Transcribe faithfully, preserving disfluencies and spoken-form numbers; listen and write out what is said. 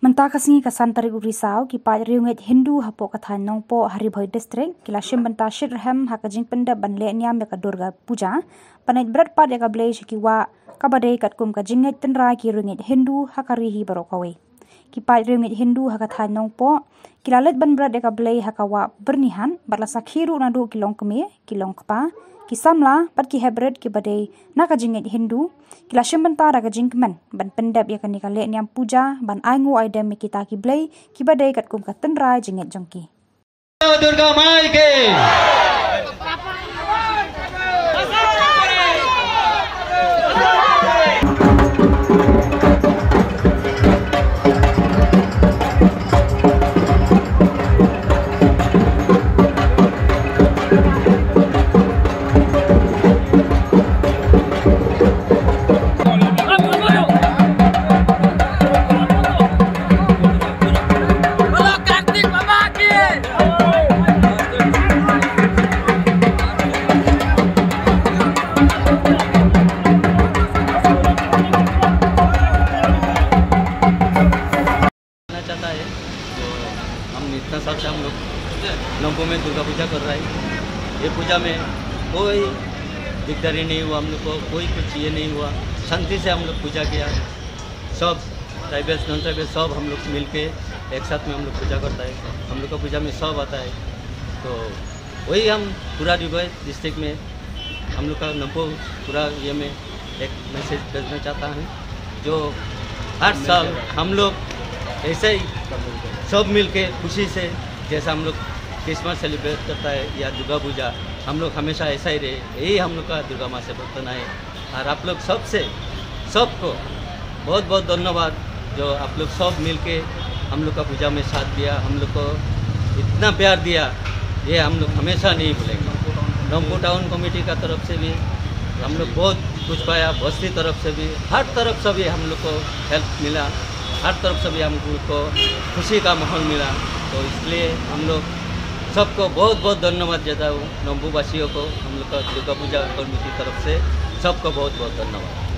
Mynta ka sngi ka san tarik u Risaw, ki paid riewngeit Hindu hapoh ka thaiñ Nongpoh ha Ri Bhoi District ki la shim bynta shitrhem ha ka jingpyndep ban leh niam ïa ka Durga Puja, ban leit bret pat ïa ka Blei sha ki wah, kaba dei katkum ka jingngeit tynrai ki riewngeit Hindu ha ka ri hi baroh kawei. Ki paid riewngeit Hindu ha ka thaiñ Nongpoh ki la leit ban bret ïa ka Blei ha ka wah Byrnihan, bad la sakhi ruh naduh ki longkmie, ki longkpa, ki samla bad ki heprit kiba dei na ka jingngeit Hindu, ki la shim bynta da ka jingkmen ban pyndep ïa kane ka leh niam puja ban ai nguh ai dem ïa kita ki blei kiba dei katkum ka tynrai jingngeit jong ki. दुर्गा माई के। करना चाहता है। तो हम इतना साल से हम लोग नवंबर में दुर्गा पूजा कर रहा है। ये पूजा में कोई दिकदारी नहीं हुआ हम लोग को, कोई कुछ ये नहीं हुआ, शांति से हम लोग पूजा किया। सब ट्राइबल्स, नॉन ट्राइबल सब हम लोग मिलके एक साथ में हम लोग पूजा करता है। हम लोग का पूजा में सब आता है। तो वही हम पूरा री भोई डिस्ट्रिक्ट में हम लोग का नमपो पूरा ये में एक मैसेज भेजना चाहता हूँ, जो हर साल हम लोग ऐसे ही सब मिलके खुशी से, जैसा हम लोग क्रिसमस सेलिब्रेट करता है या दुर्गा पूजा, हम लोग हमेशा ऐसा ही रहे, यही हम लोग का दुर्गा माँ से प्रार्थना है। और आप लोग सबसे, सबको बहुत बहुत धन्यवाद, जो आप लोग सब मिलके हम लोग का पूजा में साथ दिया, हम लोग को इतना प्यार दिया, ये हम लोग हमेशा नहीं भूलेंगे। नमपो टाउन कमेटी का तरफ से भी हम लोग बहुत कुछ पाया, बस्ती तरफ से भी, हर तरफ से भी हम लोग को हेल्प मिला, हर तरफ से भी हम लोग को खुशी का माहौल मिला। तो इसलिए हम लोग सबको बहुत बहुत धन्यवाद देता हूँ, नमपो वासियों को, हम लोग का दुर्गा पूजा कमेटी तरफ से सबको बहुत बहुत धन्यवाद।